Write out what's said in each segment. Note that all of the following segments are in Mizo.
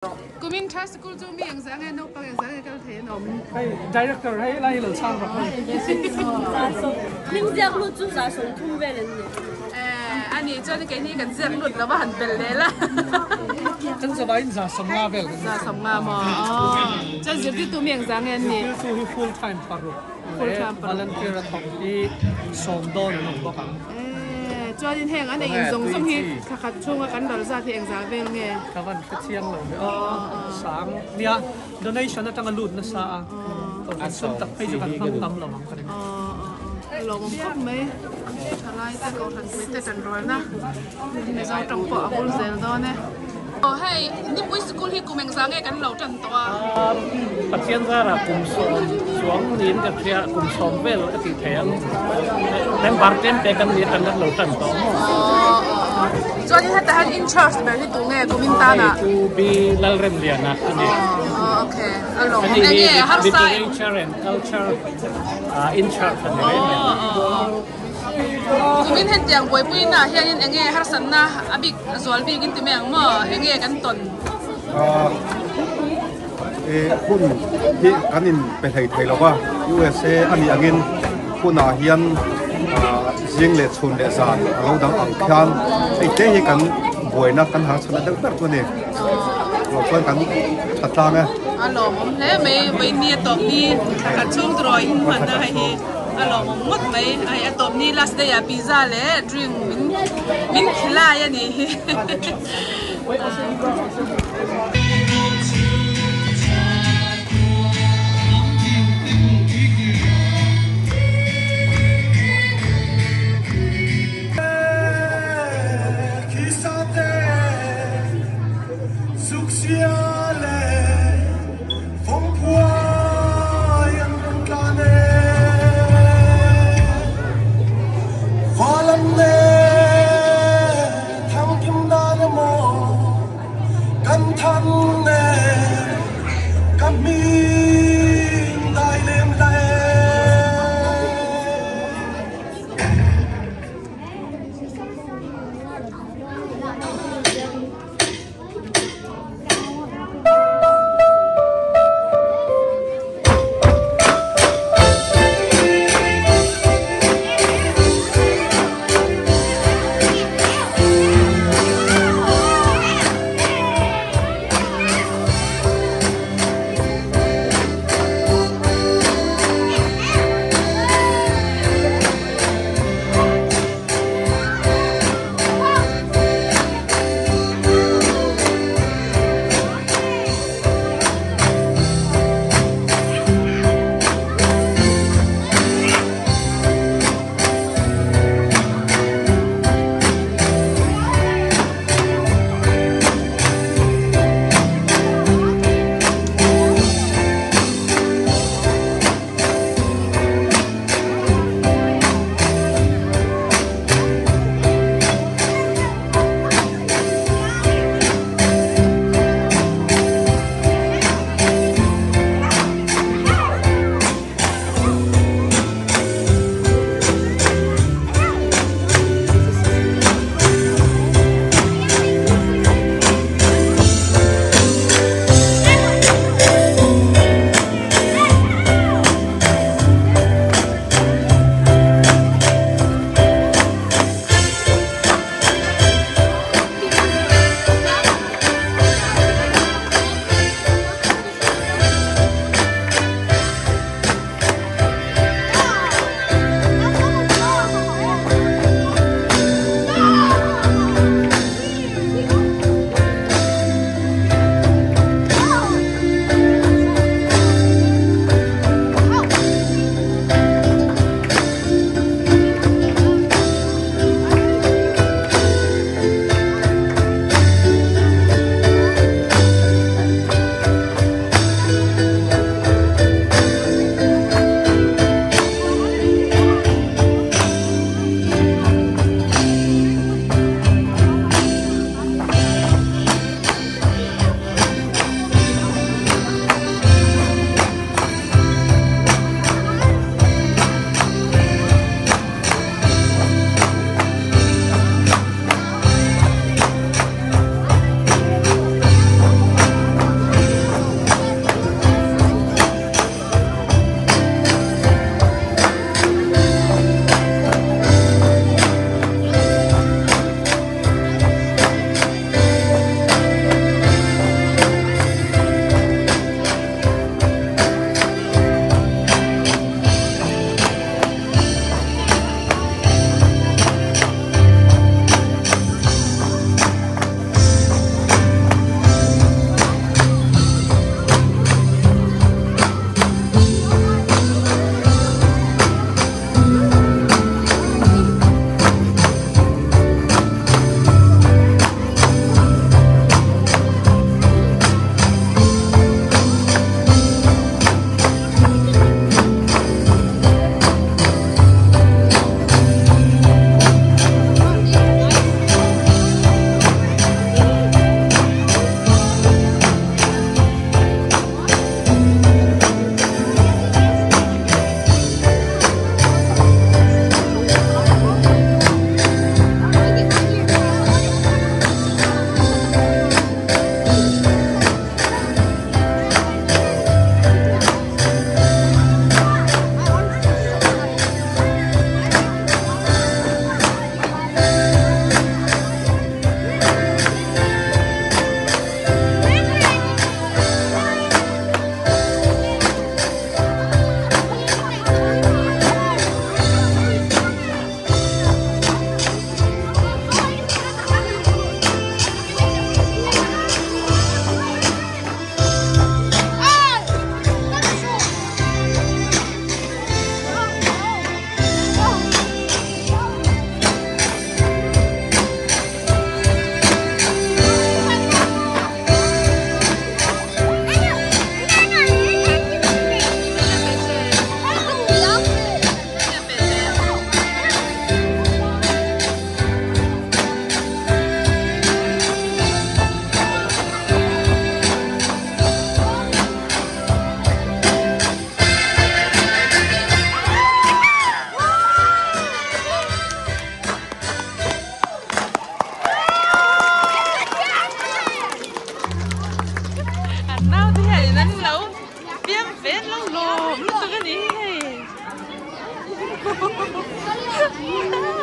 Kumin tha sikul chu mi engzah nge naupang engzah nge kal thei an awm? Hei director hei lai hi lo chhang rawh hei. Hming ziak lut chu 30 vel an ni. Eh ani chuan keini kan ziak lut lo va han bel leh la. Kan zavaiin 150 vel kan ni. 150 maw? Aw. Chuan zirtirtu mi engzah nge an nih? Zirtirtu hi full time paruk leh volunteer a thawk hi sawm dawn an awm bawk ang. Chuanin heng an ei in zawng zawng hi thla khat chhunga kan ral zat hi engzah vel nge? Ka van hre chiang lo ve aw. Sang nia donation atanga lut nasa a kan sum tak phei chu kan hmang tam lo ang ka ring. Lawmawm khawp mai thalai te kohhran pui te tan rualna Mizo tawng pawh a bul zel dawn e. Aw hei nipui sikul hi kum engzah nge kan lo tan tawh a? Pathian zarah kum sawm chuang niin ka hria, kum sawm vel ka tih thei ang. Member tlem te kan ni atang kan lo tan tawh maw? Aw chuanin hetah hian in charge ber hi tu nge kum in tan ah? Hei chu B Lalremliana a ni. Aw okay a lawm awm eng nge harsa em? Literature and culture in charge a ni reng reng. Kumin hetiang buaipuina hianin eng nge harsatna a bik a zual bik in ti mai ang maw? Eng nge kan tawn? Hun hi kan in pe hlei thei lo va, USA a nih angin hunah hian zing leh chhun leh zan a lo dang ang khian hei te hi kan buaina kan harsatna deuh ber chu a ni. Lo chuan kan tha tlang e. A lawmawm hle mai, vawiin ni a tawp ni thla khat chhung turaw in hman a hei hi. A lawmawm ngawt mai hei a tawp ni last day ah pizza leh drink min min khilai a nih hi.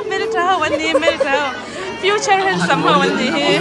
Hmeltha ho an ni hmeltha ho future handsome ho an ni hi.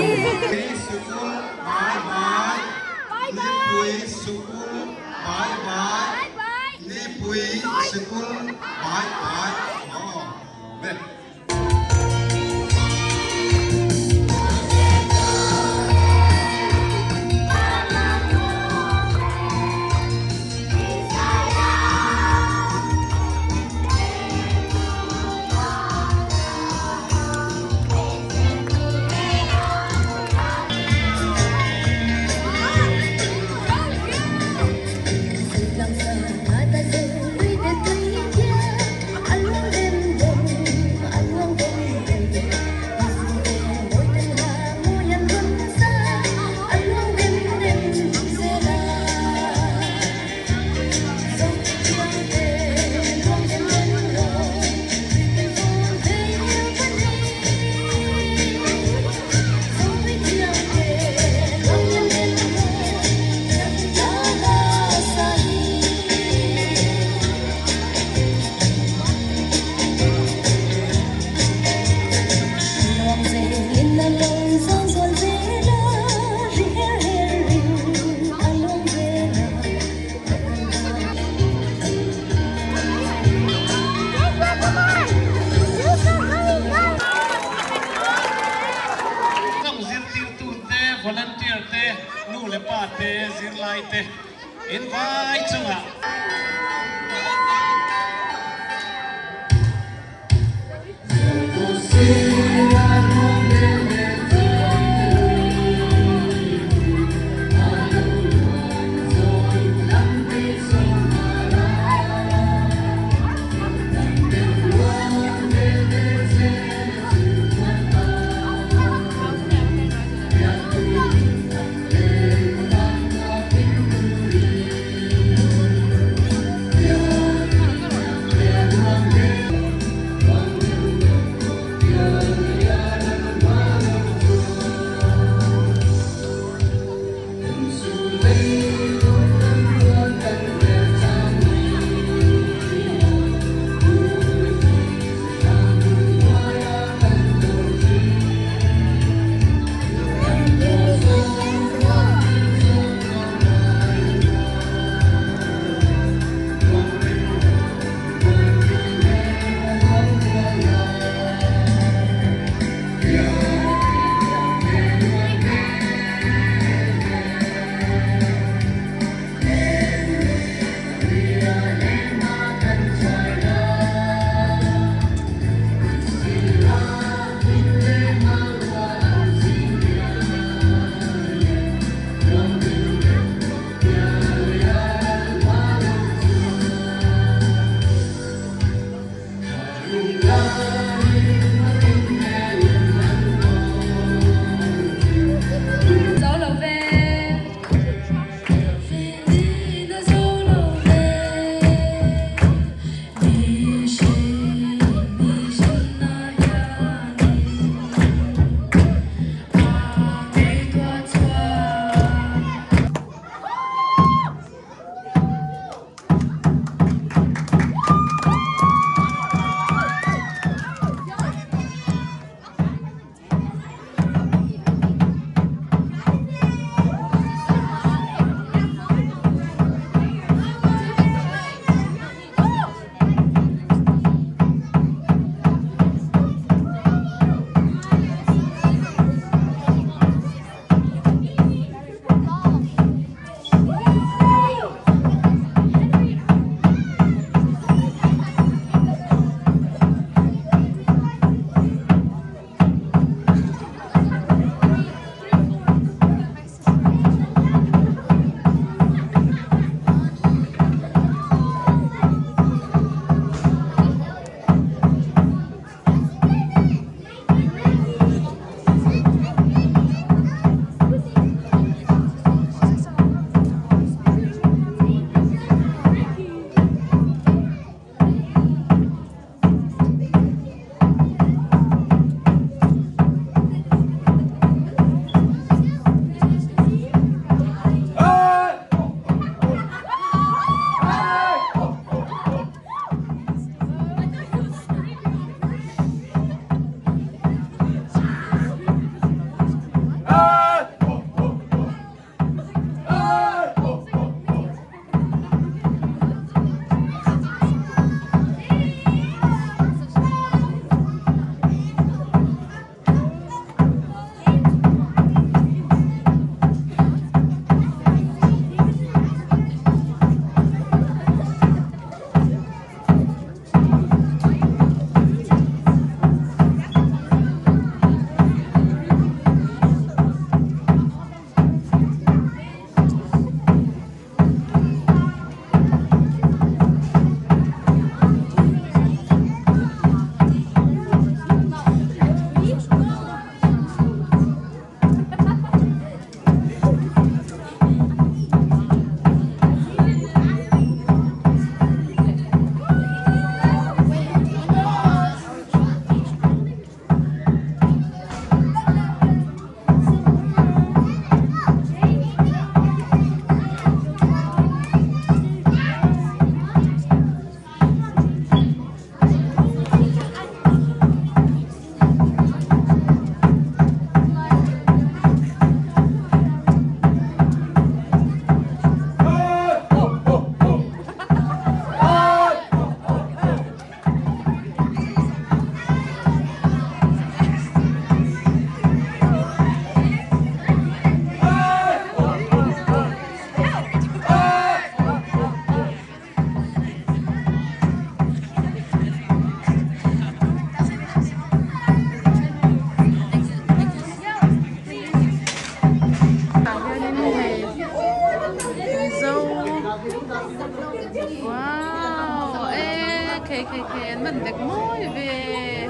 khai khai an man dek mawi ve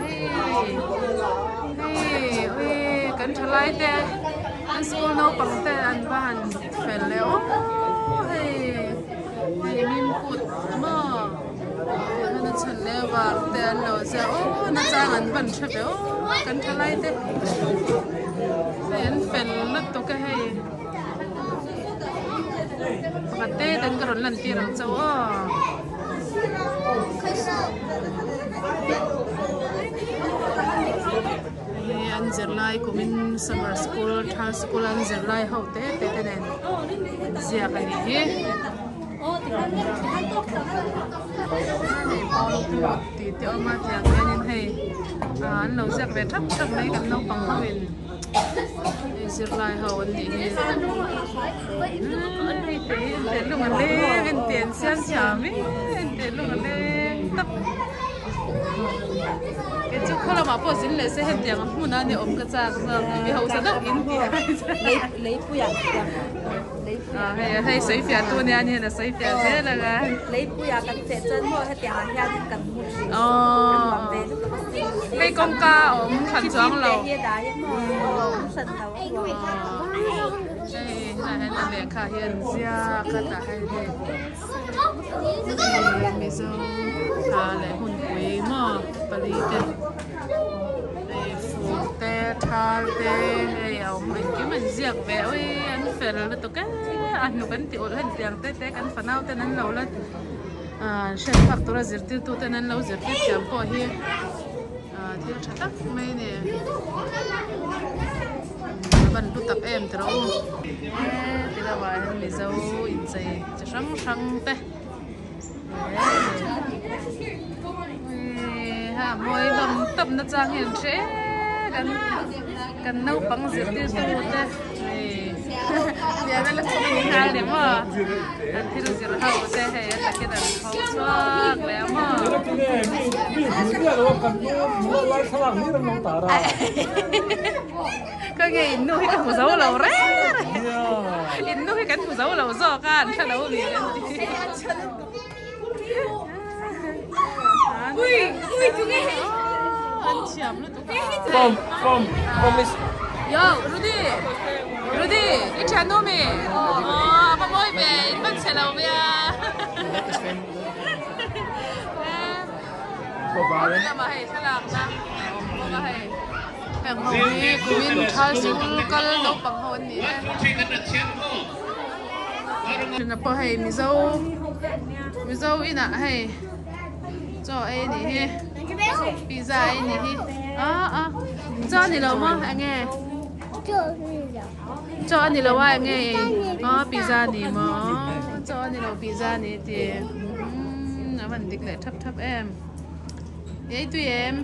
hei hei ui kan thalai te an school naupang te an va han fel leh aw hei hei mimkut maw a chhan leh var te an lo ziah aw nachang an van hre ve aw kan thalai te hei an fel lutuk a hei. Pakhat te ten ka rawn lan tir ang chauh aw. Hei an zirlai kumin summer school thal school an zirlai ho te te te nen ziak a nih hi. Hei pawl kut tih te awm a tiang hianin hei an lo ziak ve thap thap mai kan naupang ho in. Hei zirlai ho an nih hi hei te hi en teh lung a leng en teh an siam thiam e en teh lung a leng tawp kei chu khaw lamah pawh zin leh se hetiang a hmun a ni awm ka chak zawk mi hausa deuh in tih a hei hei sawi fiah tu ania ni hian a sawi fiah zel ang a leipuiah kan cheh chuan maw hetiang ah hian kan hmu thin hei kawngka a awm hran chuang lo hei hnah hian a lehkha hi an ziak a tah hian hei mizo thla leh hunpui maw pali te hei fur te thal te hei a awm engkim an ziak ve ui an fel lutuk e a hnuk an tih ulh hetiang te te kan fanau ten an lo la. An hriat phak tura zirtirtu ten an lo zirtir thiam pawh hi thil tha tak mai a ni. A van hlu tak em tiraw u. Heti lamah hian Mizo inchei chi hrang hrang te ha mawi hlawm tawp na chang hi an hre kan kan naupang zirtirtu te. Liana la chhawm ni nghal ni maw an thil zir ho te hei a takin an pho chhuak leh a maw ka nge in nu hi ka hmu zo lo reng in nu hi kan hmu zo lo zawk a an hre lo mi kan ti an thiam lutuk Yo, Rudy! Rudy, i thian nu mi? Aw, a va mawi ve, in van chhe lo ve a. Lamah hei thlalak na a awm bawk a hei. Heng ho hi kumin thal sikul kal naupang ho an ni e. Tuna pawh hei Mizo Mizo inah hei chaw ei a nih hi pizza ei a nih hi ah ah chaw a ni lo maw eng nge chaw a ni lo a eng nge aw pizza a ni maw chaw a ni lo pizza a ni ti umm a van dik leh thap thap em i ei tui em.